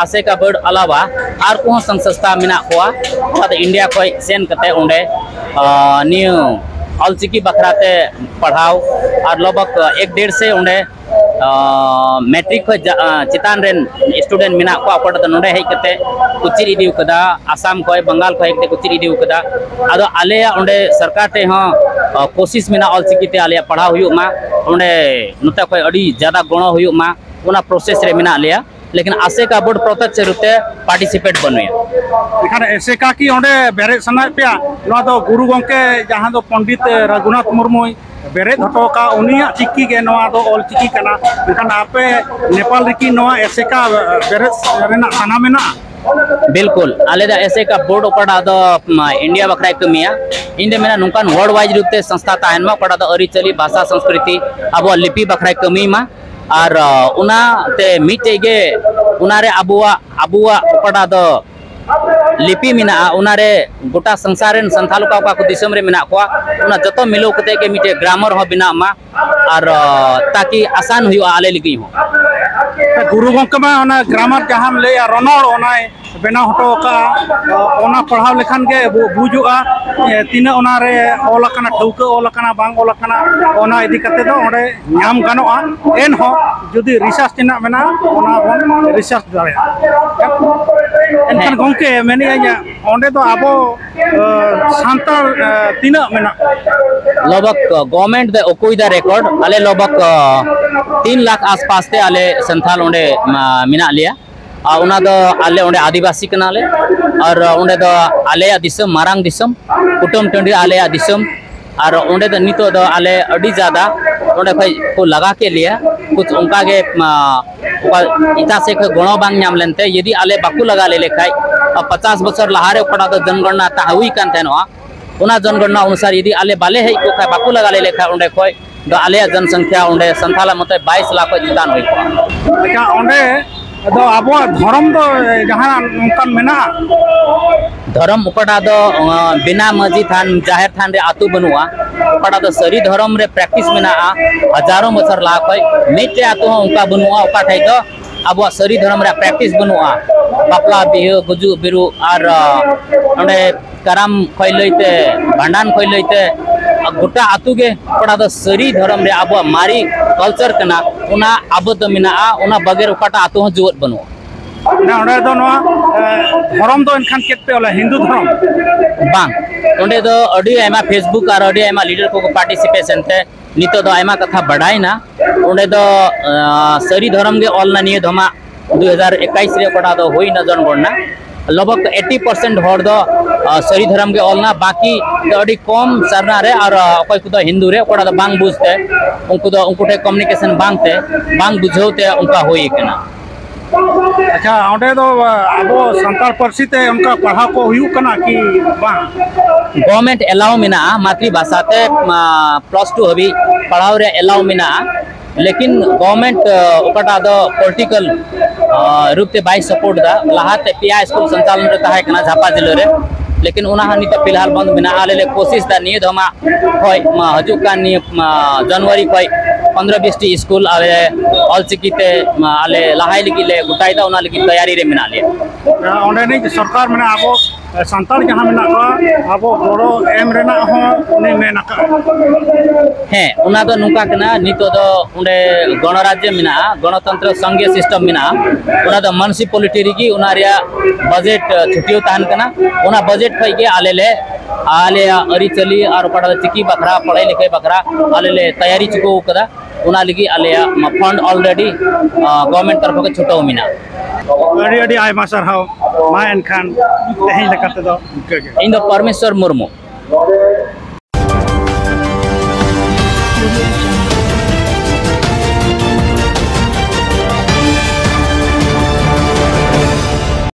ᱟᱥᱮᱠᱟ board ᱟᱞᱟᱣᱟ ᱟᱨ ᱠᱚᱦᱚᱸ ᱥᱚᱝᱥᱛᱷᱟ ᱢᱮᱱᱟᱜ ᱠᱚᱣᱟ᱾ ᱚᱱᱟ ᱫᱚ ᱤᱱᱰᱤᱭᱟ ᱠᱷᱚᱱ ᱥᱮᱱ ᱠᱟᱛᱮ ᱚᱸᱰᱮ, ᱟ, ᱱᱤᱭᱟᱹ ᱚᱞ ᱪᱤᱠᱤ ᱵᱟᱠᱷᱨᱟ ᱛᱮ ᱯᱟᱲᱦᱟᱣ ᱟᱨ ᱞᱚᱜᱽ ᱵᱷᱚᱜᱽ ᱮᱠ ᱰᱮᱲ ᱥᱮ ᱚᱸᱰᱮ ᱢᱮᱴᱨᱤᱠ ᱠᱷᱚᱱ ᱪᱮᱛᱟᱱ ᱨᱮᱱ ᱥᱴᱩᱰᱮᱱᱴ ᱢᱮᱱᱟᱜ ᱠᱚᱣᱟ, ᱚᱠᱚᱭ ᱫᱚ ᱱᱚᱰᱮ ᱦᱮᱡ ᱠᱟᱛᱮ ᱠᱚ ᱪᱮᱫ ᱤᱫᱤ ᱠᱟᱫᱟ, ᱟᱥᱟᱢ ᱠᱷᱚᱱ, ᱵᱟᱝᱜᱟᱞ ᱠᱷᱚᱱ ᱦᱮᱡ ᱠᱟᱛᱮ ᱠᱚ ᱪᱮᱫ ᱤᱫᱤ ᱠᱟᱫᱟ᱾ ᱟᱫᱚ ᱟᱞᱮᱭᱟᱜ ᱚᱸᱰᱮ ᱥᱚᱨᱠᱟᱨ ᱴᱷᱮᱱ ᱦᱚᱸ ᱠᱳᱥᱤᱥ ᱢᱮᱱᱟᱜᱼᱟ, ᱚᱞᱪᱤᱠᱤ ᱛᱮ ᱟᱞᱮᱭᱟᱜ ᱯᱟᱲᱦᱟᱣ ᱦᱩᱭᱩᱜ ᱢᱟ, ᱚᱸᱰᱮ ᱱᱚᱛᱮ ᱠᱷᱚᱱ ᱟᱹᱰᱤ ᱡᱟᱫᱟ ᱜᱚᱲᱚ ᱦᱩᱭᱩᱜ ᱢᱟ, ᱚᱱᱟ ᱯᱨᱚᱥᱮᱥ ᱨᱮ ᱢᱮᱱᱟᱜ ᱞᱮᱭᱟ᱾ ᱞᱮᱠᱤᱱ ᱟᱥᱮᱠᱟ ᱵᱳᱨᱰ ᱯᱨᱚᱛᱚᱠᱷ ᱨᱩᱯ ᱛᱮ ᱯᱟᱨᱴᱤᱥᱤᱯᱮᱴ ᱵᱟᱹᱱᱩᱭᱟ᱾ ᱮᱱᱠᱷᱟᱱ ᱮᱥᱮᱠᱟ ᱠᱤ ᱚᱸᱰᱮ ᱵᱮᱨᱮᱫ ᱥᱟᱱᱟᱭᱮᱫ ᱯᱮᱭᱟ? ᱱᱚᱣᱟ ᱫᱚ ᱜᱩᱨᱩ ᱜᱚᱢᱠᱮ ᱡᱟᱦᱟᱸ ᱫᱚ ᱯᱚᱱᱰᱤᱛ ᱨᱟᱹᱜᱷᱩᱱᱟᱛᱷ ᱢᱩᱨᱢᱩᱭ ᱵᱮᱨᱮᱫ ᱦᱚᱴᱚ ᱟᱠᱟᱫ, ᱩᱱᱤᱭᱟᱜ ᱪᱤᱠᱤ ᱜᱮ ᱱᱚᱣᱟ ᱫᱚ ᱚᱞ ᱪᱤᱠᱤ ᱠᱟᱱᱟ᱾ ᱮᱱᱠᱷᱟᱱ ᱟᱯᱮ ᱱᱮᱯᱟᱞ ᱨᱮᱠᱤ ᱱᱚᱣᱟ ᱮᱥᱮᱠᱟ ᱵᱮᱨᱮᱫ ᱨᱮᱱᱟᱜ ᱥᱟᱱᱟ ᱢᱮᱱᱟᱜᱼᱟ? ᱵᱤᱞᱠᱩᱞ, ᱟᱞᱮ ᱫᱚ ᱮᱥᱮᱠᱟ ᱵᱳᱨᱰ ᱚᱠᱟᱴᱟᱜ ᱫᱚ ᱤᱱᱰᱤᱭᱟ ᱵᱟᱠᱷᱨᱟᱭ ᱠᱟᱹᱢᱤᱭᱟ᱾ ᱤᱧ ᱫᱚ ᱢᱮᱱᱟ ᱱᱚᱝᱠᱟᱱ ᱣᱟᱨᱞᱰ ᱣᱟᱭᱤᱰ ᱨᱩᱯ ᱛᱮ ᱥᱚᱝᱥᱛᱷᱟ ᱛᱟᱦᱮᱱ ᱢᱟ, ᱚᱠᱟᱴᱟᱜ ᱫᱚ ᱟᱹᱨᱤᱪᱟᱹᱞᱤ, ᱵᱷᱟᱥᱟ, ᱥᱚᱝᱥᱠᱨᱤᱛᱤ, ᱟᱵᱚᱣᱟᱜ ᱞᱤᱯᱤ ᱵᱟᱠᱷᱨᱟᱭ ᱠᱟᱹᱢᱤ ᱢᱟ᱾ ᱟᱨ ᱚᱱᱟᱛᱮ ᱢᱤᱫᱴᱮᱡ ᱜᱮ ᱚᱱᱟᱨᱮ ᱟᱵᱚᱣᱟᱜ ᱟᱵᱚᱣᱟᱜ ᱚᱠᱟᱴᱟᱜ ᱫᱚ ᱞᱤᱯᱤ ᱢᱮᱱᱟᱜᱼᱟ, ᱚᱱᱟᱨᱮ ᱜᱚᱴᱟ ᱥᱚᱝᱥᱟᱨ ᱨᱮᱱ ᱥᱟᱱᱛᱟᱲ ᱚᱠᱟ ᱚᱠᱟ ᱠᱚ ᱫᱤᱥᱚᱢ ᱨᱮ ᱢᱮᱱᱟᱜ ᱠᱚᱣᱟ, ᱚᱱᱟ ᱡᱚᱛᱚ ᱢᱤᱞᱟᱹᱣ ᱠᱟᱛᱮ ᱜᱮ ᱢᱤᱫᱴᱮᱡ ᱜᱨᱟᱢᱟᱨ ᱦᱚᱸ ᱵᱮᱱᱟᱜ ᱢᱟ᱾ ᱟᱨ ᱛᱟᱠᱤ ᱟᱥᱟᱱ ᱦᱩᱭᱩᱜᱼᱟ ᱟᱞᱮ ᱞᱟᱹᱜᱤᱫ ᱦᱚᱸ᱾ ᱜᱩᱨᱩ ᱜᱚᱢᱠᱮ ᱢᱟ ᱚᱱᱟ ᱜᱨᱟᱢᱟᱨ ᱡᱟᱦᱟᱸᱢ ᱞᱟᱹᱭᱟ, ᱨᱚᱱᱚᱲ, ᱚᱱᱟᱭ ᱵᱮᱱᱟᱣ ᱦᱚᱴᱚ ᱟᱠᱟᱫᱼᱟ᱾ ᱚᱱᱟ ᱯᱟᱲᱦᱟᱣ ᱞᱮᱠᱷᱟᱱ ᱜᱮ ᱵᱩᱡᱩᱜᱼᱟ ᱛᱤᱱᱟᱹᱜ ᱚᱱᱟᱨᱮ ᱚᱞ ᱟᱠᱟᱱᱟ, ᱴᱷᱟᱹᱣᱠᱟᱹ ᱚᱞ ᱟᱠᱟᱱᱟ, ᱵᱟᱝ ᱚᱞ ᱟᱠᱟᱱᱟ, ᱚᱱᱟ ᱤᱫᱤ ᱠᱟᱛᱮ ᱫᱚ ᱚᱸᱰᱮ ᱧᱟᱢ ᱜᱟᱱᱚᱜᱼᱟ᱾ ᱮᱱᱦᱚᱸ ᱡᱩᱫᱤ ᱨᱤᱥᱟᱨᱪ ᱨᱮᱱᱟᱜ ᱢᱮᱱᱟᱜᱼᱟ, ᱚᱱᱟ ᱵᱚᱱ ᱨᱤᱥᱟᱨᱪ ᱫᱟᱲᱮᱭᱟᱜᱼᱟ᱾ ᱮᱱᱠᱷᱟᱱ ᱜᱚᱢᱠᱮ ᱢᱮᱱᱮᱫ ᱟᱹᱧ, ᱚᱸᱰᱮ ᱫᱚ ᱟᱵᱚ ᱥᱟᱱᱛᱟᱲ ᱛᱤᱱᱟᱹᱜ ᱢᱮᱱᱟᱜ ᱠᱚᱣᱟ? ᱞᱚᱵᱚᱠ ᱜᱚᱵᱷᱚᱨᱱᱢᱮᱱᱴ ᱫᱚ ᱚᱠᱚᱭ ᱫᱟ ᱨᱮᱠᱚᱨᱰ, ᱟᱞᱮ ᱞᱚᱵᱚᱠ ᱛᱤᱱ ᱞᱟᱠᱷ ᱟᱥᱯᱟᱥ ᱛᱮ ᱟᱞᱮ ᱥᱟᱱᱛᱟᱲ ᱚᱸᱰᱮ ᱢᱮᱱᱟᱜ ᱞᱮᱭᱟ᱾ ᱟᱨ ᱚᱱᱟ ᱫᱚ ᱟᱞᱮ ᱚᱸᱰᱮ ᱟᱹᱫᱤᱵᱟᱹᱥᱤ ᱠᱟᱱᱟᱞᱮ᱾ ᱟᱨ ᱚᱸᱰᱮ ᱫᱚ ᱟᱞᱮᱭᱟᱜ ᱫᱤᱥᱚᱢ, ᱢᱟᱨᱟᱝ ᱫᱤᱥᱚᱢ, ᱠᱩᱴᱟᱹᱢ ᱴᱟᱺᱰᱤ ᱟᱞᱮᱭᱟᱜ ᱫᱤᱥᱚᱢ᱾ ᱟᱨ ᱚᱸᱰᱮ ᱫᱚ ᱱᱤᱛᱚᱜ ᱫᱚ ᱟᱞᱮ ᱟᱹᱰᱤ ᱡᱟᱫᱟ ᱚᱸᱰᱮ ᱠᱷᱚᱡ ᱠᱚ ᱞᱟᱜᱟ ᱠᱮᱫ ᱞᱮᱭᱟ᱾ ᱠᱩᱪ ᱚᱱᱠᱟ ᱜᱮ ᱮᱴᱟᱜ ᱥᱮᱫ ᱠᱷᱚᱡ ᱜᱚᱲᱚ ᱵᱟᱝ ᱧᱟᱢ ᱞᱮᱱᱛᱮ, ᱡᱩᱫᱤ ᱟᱞᱮ ᱵᱟᱠᱚ ᱞᱟᱜᱟ ᱞᱮ ᱞᱮᱠᱷᱟᱡ, ᱯᱚᱪᱟᱥ ᱵᱚᱪᱷᱚᱨ ᱞᱟᱦᱟᱨᱮ ᱚᱠᱟᱴᱟᱜ ᱫᱚ ᱡᱚᱱᱜᱚᱬᱱᱟ ᱦᱩᱭ ᱠᱟᱱ ᱛᱟᱦᱮᱱᱚᱜᱼᱟ, ᱚᱱᱟ ᱡᱚᱱᱜᱚᱬᱱᱟ ᱚᱱᱩᱥᱟᱨ ᱡᱩᱫᱤ ᱟᱞᱮ ᱵᱟᱞᱮ ᱦᱮᱡ ᱠᱚᱜ ᱠᱷᱟᱡ, ᱵᱟᱠᱚ ᱞᱟᱜᱟ ᱞᱮ ᱞᱮᱠᱷᱟᱡ, ᱚᱸᱰᱮ ᱠᱷᱚᱡ ᱫᱚ ᱟᱞᱮᱭᱟᱜ ᱡᱚᱱᱥᱚᱝᱠᱷᱭᱟ ᱚᱸᱰᱮ ᱥᱟᱱᱛᱷᱟᱞ ᱢᱚᱛᱚ ᱵᱟᱭᱤᱥ ᱞᱟᱠᱷ ᱠᱷᱚᱡ ᱪᱮᱛᱟᱱ ᱦᱩᱭ ᱠᱚᱜᱼᱟ᱾ ᱟᱪᱪᱷᱟ, ᱚᱸᱰᱮ ᱫᱚ ᱟᱵᱚᱣᱟᱜ ᱫᱷᱚᱨᱚᱢ ᱫᱚ ᱡᱟᱦᱟᱸ ᱱᱚᱝᱠᱟᱱ ᱢᱮᱱᱟᱜᱼᱟ? ᱫᱷᱚᱨᱚᱢ ᱚᱠᱟᱴᱟᱜ ᱫᱚ ᱵᱤᱱᱟ ᱢᱟᱹᱡᱷᱤ ᱛᱷᱟᱱ, ᱡᱟᱦᱮᱨ ᱛᱷᱟᱱ ᱨᱮ ᱟᱹᱛᱩ ᱵᱟᱹᱱᱩᱜᱼᱟ᱾ ᱚᱠᱟᱴᱟᱜ ᱫᱚ ᱥᱟᱹᱨᱤ ᱫᱷᱚᱨᱚᱢ ᱨᱮ ᱯᱨᱮᱠᱴᱤᱥ ᱢᱮᱱᱟᱜᱼᱟ᱾ ᱦᱟᱡᱟᱨᱚ ᱵᱚᱪᱷᱚᱨ ᱞᱟᱦᱟ ᱠᱷᱚᱡ ᱢᱤᱫᱴᱮᱡ ᱟᱹᱛᱩ ᱦᱚᱸ ᱚᱱᱠᱟ ᱵᱟᱹᱱᱩᱜᱼᱟ ᱚᱠᱟ ᱴᱷᱮᱡ ᱫᱚ ᱟᱵᱚᱣᱟᱜ ᱥᱟᱹᱨᱤ ᱫᱷᱚᱨᱚᱢ ᱨᱮᱭᱟᱜ ᱯᱨᱮᱠᱴᱤᱥ ᱵᱟᱹᱱᱩᱜᱼᱟ᱾ ᱵᱟᱯᱞᱟ ᱵᱤᱦᱟᱹ, ᱜᱩᱡᱩᱜ ᱵᱤᱨᱩᱜ, ᱟᱨ ᱚᱸᱰᱮ ᱠᱟᱨᱟᱢ ᱠᱷᱚᱡ ᱞᱟᱹᱭᱛᱮ, ᱵᱷᱟᱸᱰᱟᱱ ᱠᱷᱚᱡ ᱞᱟᱹᱭᱛᱮ, ᱜᱚᱴᱟ ᱟᱹᱛᱩ ᱜᱮ ᱚᱠᱟᱴᱟᱜ ᱫᱚ ᱥᱟᱹᱨᱤ ᱫᱷᱚᱨᱚᱢ ᱨᱮᱭᱟᱜ ᱟᱵᱚᱣᱟᱜ ᱢᱟᱨᱮ ᱠᱟᱞᱪᱟᱨ ᱠᱟᱱᱟ, ᱚᱱᱟ ᱟᱵᱚ ᱫᱚ ᱢᱮᱱᱟᱜᱼᱟ, ᱚᱱᱟ ᱵᱟᱜᱮᱨ ᱚᱠᱟᱴᱟᱜ ᱟᱹᱛᱩ ᱦᱚᱸ ᱡᱩᱣᱟᱹᱫ ᱵᱟᱹᱱᱩᱜᱼᱟ᱾ ᱚᱱᱟ ᱚᱸᱰᱮ ᱫᱚ ᱱᱚᱣᱟ ᱮ, ᱫᱷᱚᱨᱚᱢ ᱫᱚ ᱮᱱᱠᱷᱟᱱ ᱪᱮᱫ ᱯᱮ ᱚᱞᱟ, ᱦᱤᱱᱫᱩ ᱫᱷᱚᱨᱚᱢ? ᱵᱟᱝ, ᱚᱸᱰᱮ ᱫᱚ ᱟᱹᱰᱤ ᱟᱭᱢᱟ Facebook ᱟᱨ ᱟᱹᱰᱤ ᱟᱭᱢᱟ ᱞᱤᱰᱟᱨ ᱠᱚᱠᱚ ᱯᱟᱨᱴᱤᱥᱤᱯᱮᱥᱚᱱ ᱛᱮ ᱱᱤᱛᱚᱜ ᱫᱚ ᱟᱭᱢᱟ ᱠᱟᱛᱷᱟ ᱵᱟᱰᱟᱭᱮᱱᱟ᱾ ᱚᱸᱰᱮ ᱫᱚ ᱟᱸ, ᱥᱟᱹᱨᱤ ᱫᱷᱚᱨᱚᱢ ᱜᱮ ᱚᱞ ᱮᱱᱟ ᱱᱤᱭᱟᱹ ᱫᱷᱚᱢᱟ ᱫᱩ ᱦᱟᱡᱟᱨ ᱮᱠᱟᱭᱤᱥ ᱨᱮ ᱚᱠᱟᱴᱟᱜ ᱫᱚ ᱦᱩᱭᱱᱟ ᱡᱚᱱᱜᱚᱬᱱᱟ᱾ ᱞᱚᱜᱽ ᱵᱷᱟᱜᱽ ᱮᱭᱤᱴᱤ ᱯᱟᱨᱥᱮᱱᱴ ᱦᱚᱲ ᱫᱚ ᱟᱸ, ᱥᱟᱹᱨᱤ ᱫᱷᱚᱨᱚᱢ ᱜᱮ ᱚᱞ ᱮᱱᱟ, ᱵᱟᱹᱠᱤ ᱫᱚ ᱟᱹᱰᱤ ᱠᱚᱢ ᱥᱟᱨᱱᱟ ᱨᱮ ᱟᱨ ᱟᱸ, ᱚᱠᱚᱭ ᱠᱚᱫᱚ ᱦᱤᱱᱫᱩ ᱨᱮ, ᱚᱠᱟᱴᱟᱜ ᱫᱚ ᱵᱟᱝ ᱵᱩᱡᱽ ᱛᱮ ᱩᱱᱠᱩ ᱫᱚ ᱩᱱᱠᱩ ᱴᱷᱮᱱ ᱠᱚᱢᱤᱭᱩᱱᱤᱠᱮᱥᱚᱱ ᱵᱟᱝ ᱛᱮ, ᱵᱟᱝ ᱵᱩᱡᱷᱟᱹᱣ ᱛᱮ ᱚᱱᱠᱟ ᱦᱩᱭ ᱠᱟᱱᱟ᱾ ᱟᱪᱪᱷᱟ, ᱚᱸᱰᱮ ᱫᱚ ᱟᱵᱚ ᱥᱟᱱᱛᱟᱲ ᱯᱟᱹᱨᱥᱤ ᱛᱮ ᱚᱱᱠᱟ ᱯᱟᱲᱦᱟᱣ ᱠᱚ ᱦᱩᱭᱩᱜ ᱠᱟᱱᱟ ᱠᱤ ᱵᱟᱝ? ᱜᱚᱵᱷᱚᱨᱱᱢᱮᱱᱴ ᱮᱞᱟᱣ ᱢᱮᱱᱟᱜᱼᱟ, ᱢᱟᱛᱨᱤ ᱵᱷᱟᱥᱟ ᱛᱮ ᱯᱞᱟᱥ ᱴᱩ ᱦᱟᱹᱵᱤᱡ ᱯᱟᱲᱦᱟᱣ ᱨᱮᱭᱟᱜ ᱮᱞᱟᱣ ᱢᱮᱱᱟᱜᱼᱟ, ᱞᱮᱠᱤᱱ ᱜᱚᱵᱷᱚᱨᱱᱢᱮᱱᱴ ᱚᱠᱟᱴᱟᱜ ᱫᱚ ᱯᱚᱞᱤᱴᱤᱠᱟᱞ ᱨᱩᱯ ᱛᱮ ᱵᱟᱭ ᱥᱟᱯᱳᱨᱴ ᱮᱫᱟ᱾ ᱞᱟᱦᱟᱛᱮ ᱯᱮᱭᱟ ᱥᱠᱩᱞ ᱥᱚᱧᱪᱟᱞᱚᱱ ᱨᱮ ᱛᱟᱦᱮᱸ ᱠᱟᱱᱟ ᱡᱷᱟᱯᱟ ᱡᱮᱞᱟᱹ ᱨᱮ, ᱞᱮᱠᱤᱱ ᱚᱱᱟ ᱦᱚᱸ ᱱᱤᱛᱚᱜ ᱯᱷᱤᱞᱦᱟᱞ ᱵᱚᱱᱫ ᱢᱮᱱᱟᱜᱼᱟ᱾ ᱟᱞᱮ ᱞᱮ ᱠᱳᱥᱤᱥ ᱮᱫᱟ ᱱᱤᱭᱟᱹ ᱫᱷᱟᱣ ᱢᱟ ᱠᱷᱚᱡ ᱢᱟ ᱦᱤᱡᱩᱜ ᱠᱟᱱ ᱱᱤᱭᱟᱹ ᱢᱟ ᱡᱟᱱᱩᱣᱟᱨᱤ ᱠᱷᱚᱡ ᱯᱚᱱᱫᱽᱨᱚ ᱵᱤᱥ ᱴᱤ ᱥᱠᱩᱞ ᱟᱞᱮ ᱚᱞᱪᱤᱠᱤ ᱛᱮ ᱢᱟ ᱟᱞᱮ ᱞᱟᱦᱟᱭ ᱞᱟᱹᱜᱤᱫ ᱞᱮ ᱜᱚᱴᱟᱭᱮᱫᱟ, ᱚᱱᱟ ᱞᱟᱹᱜᱤᱫ ᱛᱮᱭᱟᱨᱤ ᱨᱮ ᱢᱮᱱᱟᱜ ᱞᱮᱭᱟ᱾ ᱚᱸᱰᱮᱱᱤᱡ ᱥᱚᱨᱠᱟᱨ ᱢᱮᱱᱟᱜᱼᱟ, ᱟᱵᱚ ᱥᱟᱱᱛᱟᱲ ᱡᱟᱦᱟᱸ ᱢᱮᱱᱟᱜ ᱠᱚᱣᱟ, ᱟᱵᱚ ᱜᱚᱲᱚ ᱮᱢ ᱨᱮᱱᱟᱜ ᱦᱚᱸ ᱩᱱᱤ ᱢᱮᱱ ᱟᱠᱟᱫᱼᱟ᱾ ᱦᱮᱸ, ᱚᱱᱟ ᱫᱚ ᱱᱚᱝᱠᱟ ᱠᱟᱱᱟ, ᱱᱤᱛᱚᱜ ᱫᱚ ᱚᱸᱰᱮ ᱜᱚᱬᱚᱨᱟᱡᱽᱡᱚ ᱢᱮᱱᱟᱜᱼᱟ, ᱜᱚᱬᱚᱛᱚᱱᱛᱨᱚ ᱥᱚᱝᱜᱷᱤᱭᱚ ᱥᱤᱥᱴᱮᱢ ᱢᱮᱱᱟᱜᱼᱟ, ᱚᱱᱟ ᱫᱚ ᱢᱩᱱᱤᱥᱤᱯᱟᱞᱤᱴᱤ ᱨᱮᱜᱮ ᱚᱱᱟ ᱨᱮᱭᱟᱜ ᱵᱟᱡᱮᱴ ᱪᱷᱩᱴᱤᱭᱟᱹᱣ ᱛᱟᱦᱮᱱ ᱠᱟᱱᱟ᱾ ᱚᱱᱟ ᱵᱟᱡᱮᱴ ᱠᱷᱚᱡ ᱜᱮ ᱟᱞᱮ ᱞᱮ ᱟᱞᱮᱭᱟᱜ ᱟᱹᱨᱤᱪᱟᱹᱞᱤ ᱟᱨ ᱚᱠᱟᱴᱟᱜ ᱫᱚ ᱪᱤᱠᱤ ᱵᱟᱠᱷᱨᱟ, ᱯᱟᱲᱦᱟᱭ ᱞᱤᱠᱷᱟᱭ ᱵᱟᱠᱷᱨᱟ ᱟᱞᱮ ᱞᱮ ᱛᱮᱭᱟᱨᱤ ᱪᱩᱠᱟᱹᱣ ᱠᱟᱫᱟ᱾ ᱚᱱᱟ ᱞᱟᱹᱜᱤᱫ ᱟᱞᱮᱭᱟᱜ ᱯᱷᱟᱱᱰ ᱚᱞᱨᱮᱰᱤ ᱜᱚᱵᱷᱚᱨᱱᱢᱮᱱᱴ ᱛᱚᱨᱚᱯ ᱠᱷᱚᱱ ᱪᱷᱩᱴᱟᱹᱣ ᱢᱮᱱᱟᱜᱼᱟ᱾ ᱟᱹᱰᱤ ᱟᱹᱰᱤ ᱟᱭᱢᱟ ᱥᱟᱨᱦᱟᱣ᱾ ᱢᱟ ᱮᱱᱠᱷᱟᱱ ᱛᱮᱦᱮᱧ ᱞᱮᱠᱟ ᱛᱮᱫᱚ ᱤᱱᱠᱟᱹ ᱜᱮ᱾ ᱤᱧ ᱫᱚ ᱯᱚᱨᱢᱮᱥᱣᱚᱨ ᱢᱩᱨᱢᱩ᱾